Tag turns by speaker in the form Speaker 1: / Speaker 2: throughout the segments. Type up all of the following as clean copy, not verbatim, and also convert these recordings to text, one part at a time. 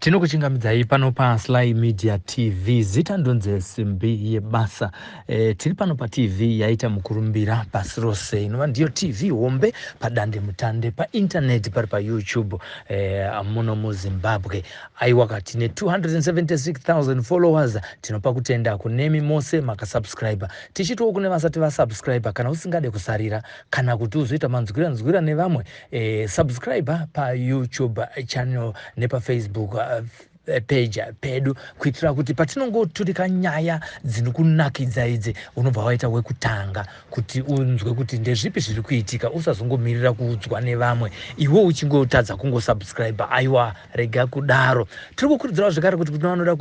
Speaker 1: Tinokuchingamidzai pano paSly Media TV. Zita ndonzi Simbi yebasa. Tiri pano paTV yaita mukurumbira pasi rose inova ndiyo TV hombe padandemutande paintaneti pari paYouTube muno muZimbabwe. Aiwaka tine 276,000 followers. Tinopa kutenda kunemi mose makasubscribe. Tichitiwo kune vasati vasubscribe, kana usingade kusarira kana kuti uzoita manzwira nzwira nevamwe, subscribe paYouTube channel nepaFacebook page pedu kuitira kuti patinongoturika nyaya dzinokunakidza idzi unobva waita wekutanga kuti unzwe kuti ndezvipi zviri kuitika, usazongomirira kuudzwa nevamwe iwe uchingotadza kungosubscribe. Aiwa, rega kudaro. Tiri kukurudzirawo zvekare kuti kune vanoda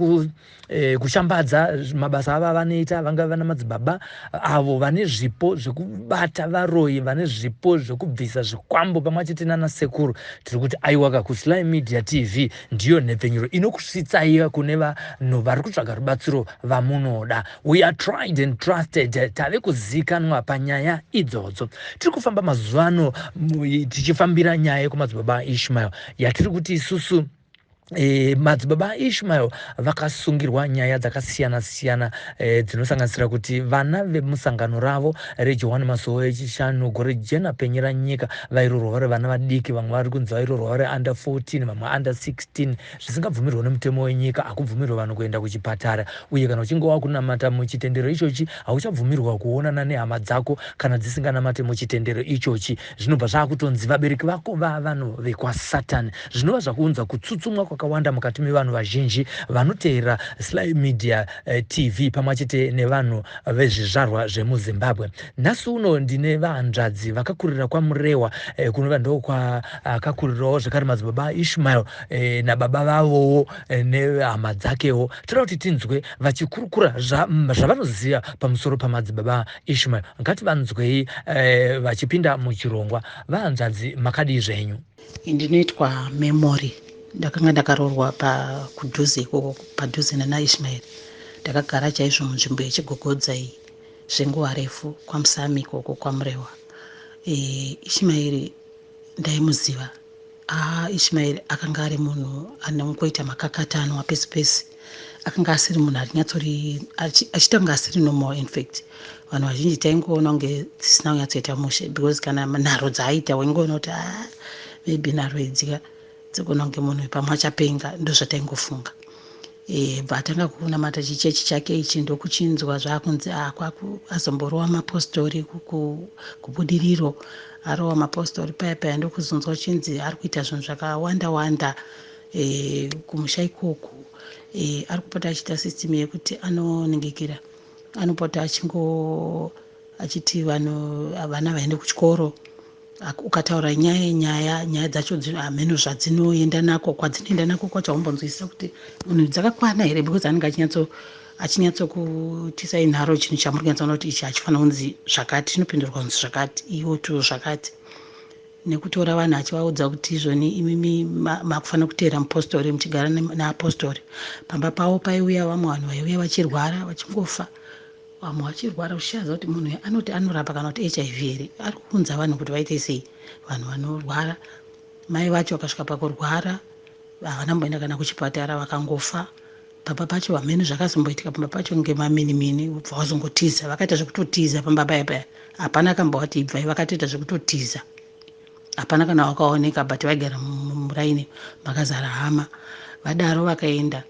Speaker 1: kushambadza mabasa avo avanoita, vangave vana madzibaba avo vane zvipo zvekubata varoyi, vane zvipo zvekubvisa zvikwambo pamwe chete nana sekuru, tiri kuti aiwaka, kuSly Media TV ndiyo nhepfenyuro inokusvitsai kune vanhu vari kutsvaga rubatsiro vamunoda. We are tried and trusted, tave kuzivikanwa panyaya idzodzo. Tiri kufamba mazuva ano tichifambira nyaya yekumadzibaba Ishmael yatiri kuti isusu madzibaba aIshmael vakasungirwa nyaya dzakasiyana siyana dzinosanganisira kuti vana vemusangano ravo reJohani Masowe echishanu gore jena penyera nyika vairorwa vari vana vadiki. Vamwe vari kunzi vairorwa vari under 14, vamwe under 16, zvisingabvumirwa nemutemo wenyika. Hakubvumirwa vanhu kuenda kuchipatara, uye kana uchinge wakunamata muchitendero ichochi hauchabvumirwa kuonana nehama dzako kana dzisinganamate muchitendero ichochi. Zvinobva zvaakutonzi vabereki vako vavanhu vekwasatani, zvinova zvakuunza kutsutsumwa kwakawanda mukati mevanhu vazhinji vanoteerera Sly Media TV pamwe chete nevanhu vezvizvarwa zvemuZimbabwe. Nhasi uno ndine vahanzvadzi vakakurira kwaMurewa, kunova ndokwakakurirawo zvekare madzibaba Ishmael nababa vavowo nehama dzakewo. Toda kuti tinzwe vachikurukura zvavanoziva pamusoro pamadzibaba Ishmael. Ngativanzwei vachipinda muchirongwa. Vahanzvadzi, makadii zvenyu?
Speaker 2: Ndinoitwa Memory. Ndakanga ndakaroorwa pakudhuze ikoko, padhuze nanaIshmaeri. Ndakagara chaizvo munzvimbo yechigogodza iyi zvenguva refu, kwaMusami ikoko kwaMurewa. Ishmaeri ndaimuziva. Ishmaeri akanga ari munhu anongoita makakatanwa pese pese. Akanga asiri munhu arinyatsori achiita kunge asiri normal. In fact, vanhu vazhinji taingoona kunge dzisina kunyatsoita mushe, because kana nharo dzaaita waingoona kuti a maybe nharo idzika dzigona kunge munhu pamwe achapenga. Ndo zvataingofunga. Bva atanga kunamata chichechi chake ichi, ndokuchinzwa zvaakunzi azomborova mapostori kuBudiriro. Arova mapostori paya paya, ndokuzonzwa chinzi ari kuita zvinhu zvakawanda wanda kumusha ikoko. Ari kupota achiita system yekuti anoningikira, anopota achingo achiti vanhu vana vaende kuchikoro. Ukataura nyaya dzacho hameno zvadzinoenda nako, kwadzinoenda nako kwacho haumbonzwisisa kuti munhu dzakakwana here, because anenge achinyatsokutisa nharo. Chinhu chamuri kunyatsoona kuti ichi hachifanira kunzi zvakati, chinopindurwa kunzi zvakati, iwo to zvakati, nekutora vanhu achivaudza kuti izvoni imimi makufanira kuteera mupostori, muchigara naapostori. Pamba pavo paiuya vamwe vanhu vaiuya vachirwara, vachingofa, vamwe vachirwara, uchichaziva kuti munhu anoti anorapa kana kuti HIV here, ari kuunza vanhu kuti vaite sei, vanhu vanorwara. Mai vacho vakasvika pakurwara, havana kumboenda kana kuchipatara, vakangofa. Pamba pacho hameno zvakazomboitika pamba pacho ngemaminimini, ubva wazongotiza. Vakaita zvekutotiza pamba paya paya, hapana kambovati ibvai, vakatoita zvekutotiza, hapana kana wakaoneka, but vaigara muraini makazara hama. Vadaro vakaenda,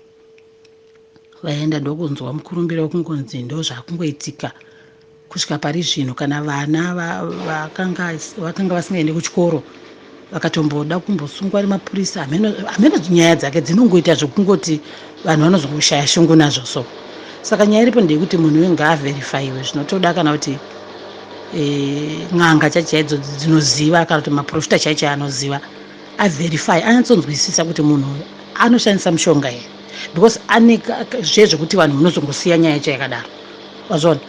Speaker 2: vaenda ndokunzwa mukurumbira wekungonzi ndo zvakungoitika kusvika pari zvino. Kana vana vakanga vasingaendi kuchikoro vakatomboda kumbosungwa nemapurisa, hameno nyaya dzake dzinongoita zvekungoti vanhu vanozongoshaya shungu nazvo. So saka nyaya iripo ndeyekuti munhu uyu ngaaverifyiwe zvinotoda, kana kuti n'anga chaidzo dzinoziva, kana kuti maprofita chaicho anoziva, averify, anyatsonzwisisa kuti munhu uyu anoshandisa mushonga here, because ane zvezvekuti vanhu munozongosiya nyaya yacho yakadaro. Wazvona,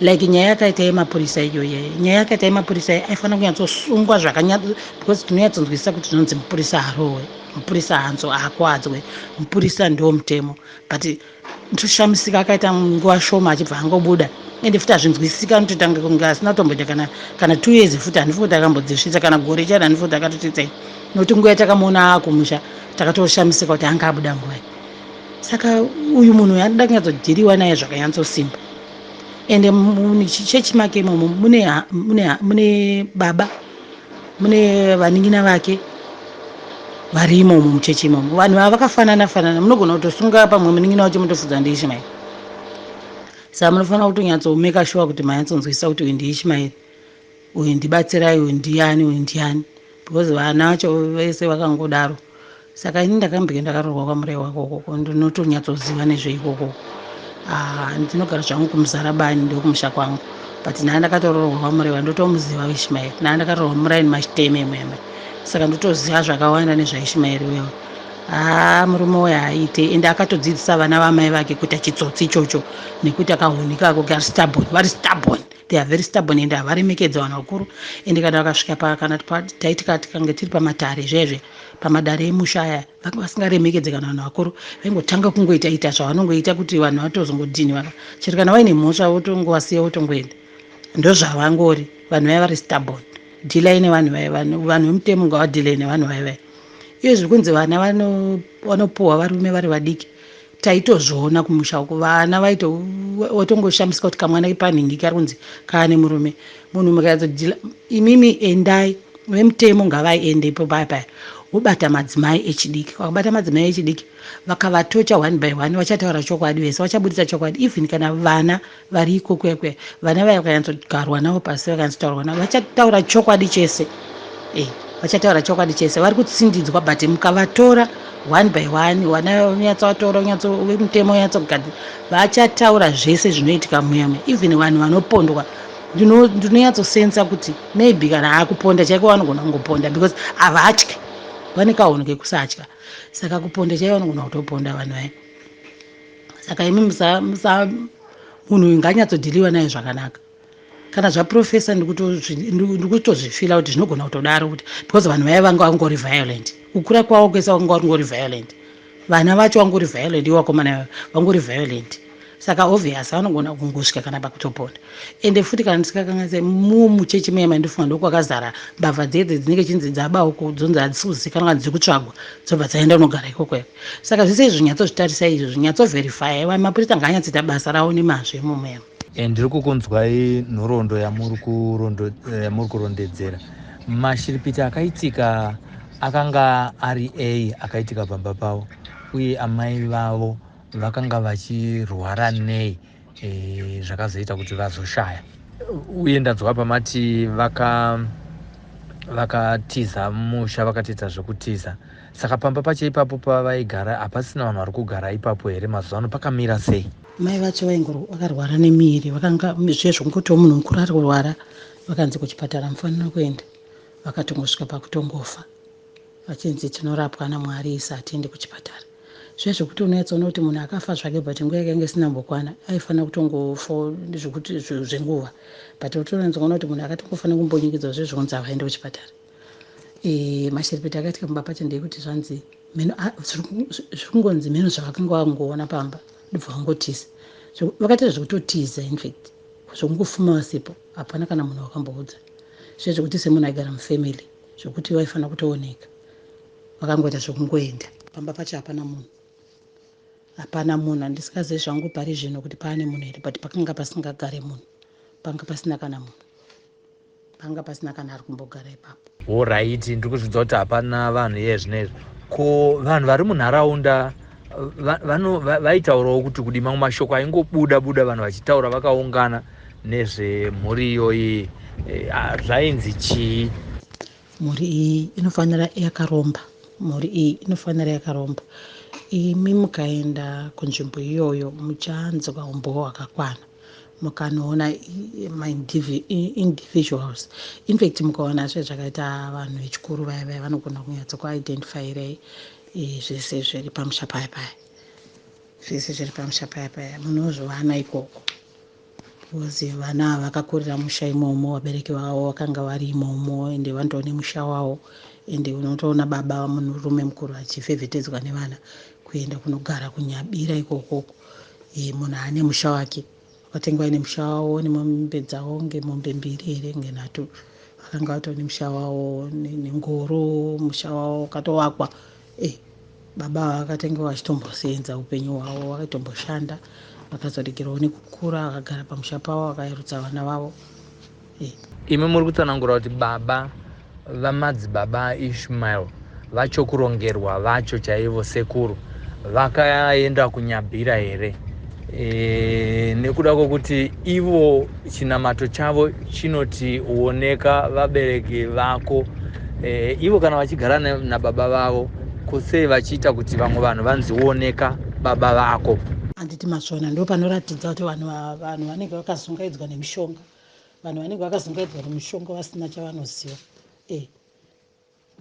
Speaker 2: like nyaya yakaita yemapurisa iyoyo, nyaya yakaita yemapurisa aifanira kunyatsosungwa zvakanyatso, because tinonyatsonzwisisa kuti zvinonzi mupurisa harohwe, mupurisa hanzo haakwadzwe, mupurisa ndo mutemo, but ndoshamisika akaita nguva shoma achibva angobuda. Ende futi hazvinzwisisika, anototanga kunge asina kutomboita kana 2 years futi. Handifi kuti akambodzisvitsa kana gore charo, handifi kuti akatosvitsai, nokuti nguva yatakamuona akumusha takatoshamisika kuti anga abuda nguvai. Saka uyu munhu uyu anoda kunyatsodealiwa naye zvakanyatsosimba. Ende muchechi make imomo mune baba, mune vanin'ina vake vari imomo muchechi imomo. Vanhu ava vakafanana fanana, munogona kutosunga pamwe munin'ina wacho mutofudza ndiIshmaeri. Saka munofanira kutonyatsomake sure kuti manyatsonzwisisa kuti uyu ndiIshmaeri, uyu ndiBatsirai, uyu ndiani, uyu ndiani, because vana vacho vese vakangodaro. Saka ini ndakambenge ndakaroorwa kwaMurewa ikokoko, ndinotonyatsoziva nezveikokoko. Ah, ndinogara zvangu kuMuzarabani, ndokumusha kwangu, but naa ndakatoroorwa kwaMurewa, ndotomuziva Ishmaeri. Naa ndakaroorwa muraini machiteme imwemwe, saka ndotoziva zvakawanda nezvaIshmaeri uyo. Haa, murume uyo haaite, ende akatodzidzisa vana vamai vake kuita chitsotsi ichocho, nekuti akahunika ako kari stubborn. Vari stubborn, they are very stubborn, ende havaremekedza vanhu vakuru. Ende kana vakasvika pa kana taiti tikange tiri pamatare zvezve, pamadare emusha aya, vanga vasingaremekedze kana vanhu vakuru. Vaingotanga kungoita ita zvavanongoita kuti vanhu vatozongodhini vaka chero kana vaine mhosva votongovasiya votongoenda. Ndozvavangori vanhu vaya, vari stubborn. Dealai nevanhu vaya, vanhu vemutemo ngavadeale nevanhu vaya vaya. Iyo zviri kunzi vana vanopuhwa varume vari vadiki, taitozviona kumusha uko. Vana vaitowangoshamisika kuti kamwana panhingi kari kunzi kaane murume. Munhu mukanyatsodeala imimi, endai, vemutemo ngavaende ipo paya paya, wobata madzimai echidiki. Vakabata madzimai echidiki, vakavatocha one by one, vachataura chokwadi vese, vachabudisa chokwadi. Even kana vana vari ikoko yakuya, vana vaya vakanyatsogarwa navo pasi, vakanyatsotaurwa navo, vachataura chokwadi chese. Vachataura chokwadi chese. Vari kutsindidzwa, but mukavatora one by one, vana unyatsovatora, vemutemo unyatsogadzira, vachataura zvese zvinoitika muyamwe. Even vanhu vanopondwa, ndinonyatsosensa kuti maybe kana akuponda chaiko vanogona kungoponda, because havatyi, vane kahunhu kekusatya. Saka kuponda chaivo vanogona kutoponda vanhu vaya. Saka imi musa munhu uyu nganyatsodealiwa naye zvakanaka. Kana zvaprofesa, ndikutozvifeela kuti zvinogona kutodaro, kuti because vanhu vaya vanga vangori violent kukura kwavo kwese, vanga vangori violent, vana vacho vangori violent, ivo vakomana vangori violent. Saka obvious vanogona kungosvika kana pakutoponda. Ende futi kana ndisingakanganise, mumuchechi muya mandifunga ndokwakazara mbavha dzedze dzinenge chinzi dzaba uko, dzonzi hadzisi kuzivikanwa kana dziri kutsvagwa, dzobva dzaenda unogara ikoko. Saka zvese izvi nyatsozvitarisa izvo, zvinyatsoverifya. Mapurisa ngaanyatsoita basa ravo nemazvo imomo yamo.
Speaker 1: Ndiri kukunzwai nhoroondo yamuri kurondedzera. Mashiripiti akaitika akanga ari ei akaitika pamba pavo, uye amai vavo vakanga vachirwara nei zvakazoita kuti vazoshaya? Uye ndanzwa pamati vakatiza musha, vakatiita zvekutiza. Saka pamba pacho ipapo pavaigara hapasina vanhu vari kugara ipapo here mazuva ano? Pakamira sei?
Speaker 2: Mai vacho vakarwara nemiri, vakanga zviye zvongotiwo munhu mukuru ari kurwara, vakanzi kuchipatara mufanira kuenda, vakatongosvika pakutongofa vachinzi tinorapwa naMwari, isa hatiende kuchipatara. Zviye zvekuti unonyatsoona kuti munhu akafa zvake, but nguva yake yange isina kumbokwana, aifanira kutongofa zvekuti zvenguva, but utonatsoona kuti munhu akatongofanira kumbonyikidzwa zve zvokunzi havaende kuchipatara. Mashiripiti akaitika mumba pacho ndeyekuti zvanzi zviri kungonzi mheno zvavakanga vangoona pamba, ndobva vangotiza. Vakaita zvekutotiza, infact zvokungofuma vasipo, hapana kana munhu wakamboudza. Zviye zvekuti semunhu aigara mufamily, zvokuti vaifanira kutooneka, vakangoita zvokungoenda. Pamba pacho hapana munhu, hapana munhu. Handisingazivi zvangu pari zvino kuti paane munhu here, but pakanga pasingagare munhu, panga pasina kana munhu, panga pasina kana ari kumbogara ipapo.
Speaker 1: Alright, ndiri kuzvidza kuti hapana vanhu iye zvinezvi. Ko vanhu vari munharaunda vaitaurawo kuti kudi? Mamwe mashoko aingobuda buda vanhu vachitaura vakaungana nezvemhuri iyoyi, zvainzi chii?
Speaker 2: Mhuri iyi inofanira yakaromba, mhuri iyi inofanira yakaromba. Imi mukaenda kunzvimbo iyoyo muchanzwa umbowo hwakakwana, mukanoona maindividuals. Infact mukaona zvezvakaita vanhu vechikuru vaya vaya, vanogona kunyatsokuidentifyirai zvese zviri pamusha paya paya, zvese zviri pamusha paya paya munozviwana ikoko, because vana ava vakakurira musha imomo, vabereki vavo vakanga vari imomo, ende vanotova nemusha wavo. Ende unotoona baba munhurume mukuru achifevhetedzwa nevana kuenda kunogara kunyabira ikokoko. Munhu ane musha wake. Vakatenge vaine musha wavo nemombe dzavo, ngemombe mbiri here ngenhatu. Vakanga vatori nemusha wavo nengoro, musha wavo wakatovakwa. Baba vakatenge vachitombosenza upenyu hwavo, vakaitomboshanda, vakazoregerawo nekukura, vakagara pamusha pavo, vakayarutsa vana vavo.
Speaker 1: Imi muri kutsanangura kuti baba vamadzibaba Ishmael vacho, kurongerwa vacho chaivo sekuru, vakaenda kuNyabhira here? Nekuda kwokuti ivo chinamato chavo chinoti oneka vabereki vako, ivo kana vachigara nababa vavo, kusei vachiita kuti vamwe vanhu vanzi oneka baba vako?
Speaker 2: Handiti mazvona, ndo panoratidza kuti vanhu vanenge vakazungaidzwa nemishonga, vanhu vanenge vakazungaidzwa nemishonga vasina chavanoziva.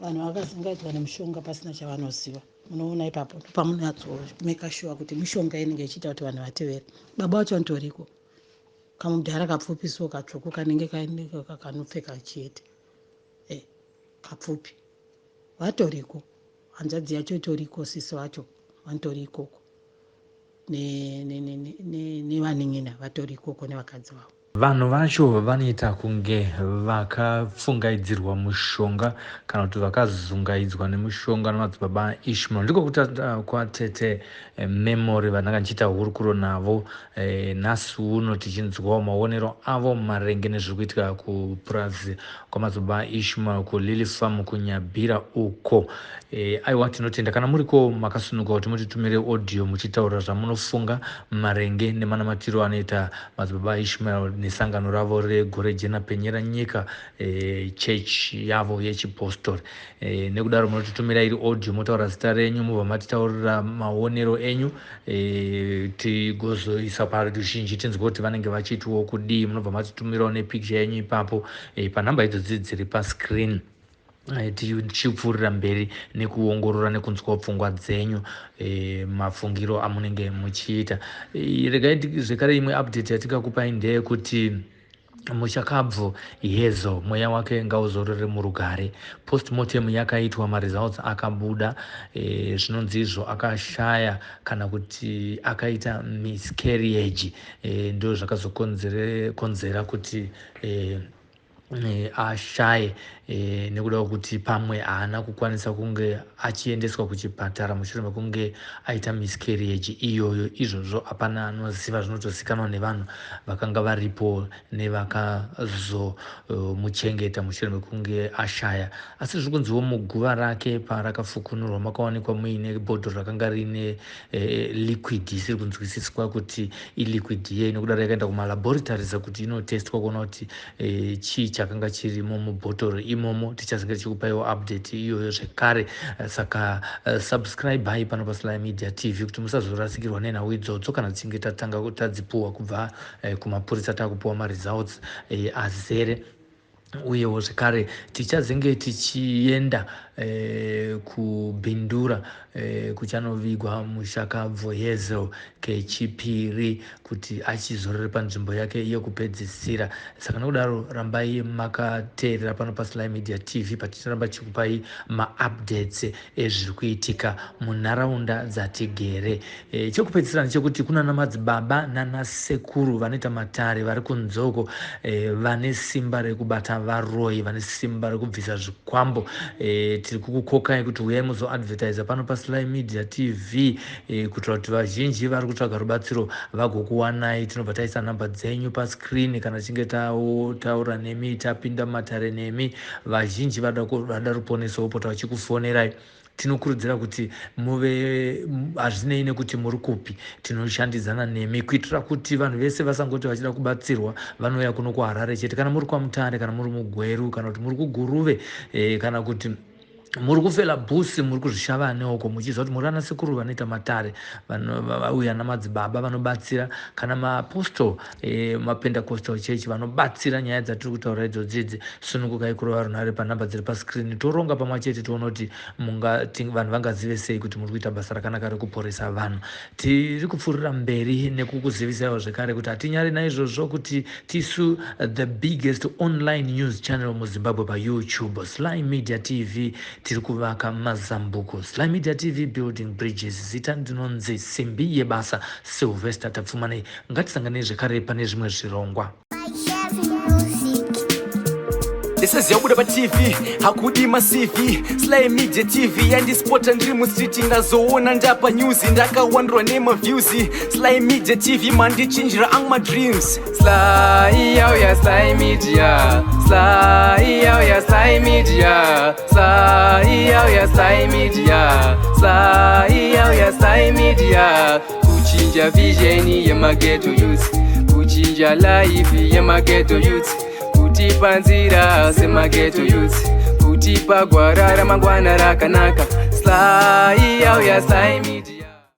Speaker 2: Vanhu vakazungaidzwa nemishonga pasina chavanoziva. Munoona ipapo ndopamunonyatsomeka sure kuti mishonga inenge ichiita kuti vanhu vatevere. Baba vacho vanotoriko, kamudhara kapfupi so, katsvuku, kanenge kanopfeka chete, kapfupi, vatoriko. Hanzvadzi yacho itoriko, sisi vacho vanotori ikoko, nevanin'ina vatori ikoko nevakadzi vavo.
Speaker 1: Vanhu vacho vanoita kunge vakapfungaidzirwa mushonga kana kuti vakazungaidzwa nemushonga namadzibaba Ishmael. Ndiko kuti kwatete Memory vandanga ndichiita hurukuro navo nhasi uno, tichinzwawo maonero avo maringe nezviri kuitika kupurazi kwamadzibaba Ishmael kuLily Farm kuNyabhira uko. Aiwa, tinotenda kana muriko makasununguka kuti mutitumire audio muchitaura zvamunofunga maringe nemanamatiro anoita madzibaba Ishmael nesangano ravo reGore Jena Penyera Nyika, church yavo yechipostori. Nekudaro munotitumira iri audio, motaura zita renyu, mobva matitaurira maonero enyu, tigozoisa paruzhinji tinzwe kuti vanenge vachiitiwo kudii. Munobva matitumirawo nepicture yenyu ipapo, panhamba idzodzi dziri pascreen. Tichipfuurira mberi nekuongorora nekunzwawo pfungwa dzenyu, mafungiro amunenge muchiita. Regai zvekare imwe update yatingakupai ndeyekuti muchakabvu Yezo, mweya wake ngauzorore murugare, postmortem yakaitwa, maresults akabuda. Zvinonzi izvo akashaya kana kuti akaita miscarriage, ndo zvakazokonzera kuti ashaye, nekuda kwekuti pamwe haana kukwanisa kunge achiendeswa kuchipatara mushure mekunge aita miscarriage iyoyo. Izvozvo hapana anoziva, zvinotozikanwa nevanhu vakanga varipo nevakazomuchengeta mushure mekunge ashaya. Asi zviri kunziwo muguva rake parakafukunurwa makawanikwa muine bhodhoro rakanga riine liquid isiri kunzwisiswa kuti iliquid yei. Nokudaro yakaenda kumalaboratories kuti inotestwa kuona kuti chii chakanga chirimo mubhotoro imomo. Tichazenge tichikupaiwo update iyoyo zvekare. Saka subscribe pano paSly Media TV kuti musazorasikirwa nenhau idzodzo kana tichinge tatanga tadzipuwa kubva kumapurisa, takupuwa maresults azere. Uyewo zvekare tichazenge tichienda kuBindura, kuchanovigwa mushakabvu Hazel kechipiri kuti achizorore panzvimbo yake yekupedzisira. Saka nokudaro rambai makateerera pano paSly Media TV paticharamba tichikupai maupdates ezviri kuitika munharaunda dzatigere. Chekupedzisira ndechekuti kunana madzibaba nanasekuru vanoita matare vari kunzoko, vane simba rekubata varoi, vane simba rekubvisa zvikwambo, tiri kukukokai kuti uyai muzoadvertisa pano paSly Media TV, kuitira kuti vazhinji vari kutsvaga rubatsiro vagokuwanai. Tinobva taisa nhamba dzenyu pascreen. Kana tichinge taura nemi, tapinda mumatare nemi, vazhinji vada ruponeso vopota vachikufonerai. Tinokurudzira kuti muve, hazvinei nekuti muri kupi, tinoshandidzana nemi kuitira kuti vanhu vese vasangoti vachida kubatsirwa vanouya kuno kuHarare chete. Kana muri kwaMutare, kana muri muGweru, kana kuti muri kuGuruve, kana kuti muri kufela bhusi, muri kuzvishavane uko, muchiziva kuti muri ana sekuru vanoita matare uye ana madzibaba vanobatsira, kana maapostol, mapentecostal church vanobatsira nyaya dzatiri kutaura idzodzidzi, sunungukai kurova runhare panhamba dziri pascreen. Toronga pamwe chete, toona kuti vanhu vangazive sei kuti muri kuita basa rakanaka rekuporesa vanhu. Tiri kupfuurira mberi nekukuzivisaiwo zvekare kuti hatinyari naizvozvo kuti tisu the biggest online news channel muZimbabwe paYouTube, Sly Media TV. Tiri kuvaka mazambuko. Sly Media TV, building bridges. Zita ndinonzi Simbi Yebasa, Sylvester Tapfumanei. Ngatisanganei zvekare pane zvimwe zvirongwa.
Speaker 3: Ndisiziva kubuda paTV hakudi maCV. Sly Media TV yandispota ndiri mustreet, ndazoona ndapa news, ndakawandirwa nemaviews. Sly Media TV mandichinjira angu madreams.
Speaker 4: Sly yauya, Sly Media. Sly yauya, Sly Media. Sly yauya, Sly Media. Sly yauya, Sly Media. Kuchinja vision yemaghetto youth, kuchinja life yemaghetto youth, kutipa nzira semaghetto youth, kutipa gwara ramangwana rakanaka. Sly yauya, Sly Media.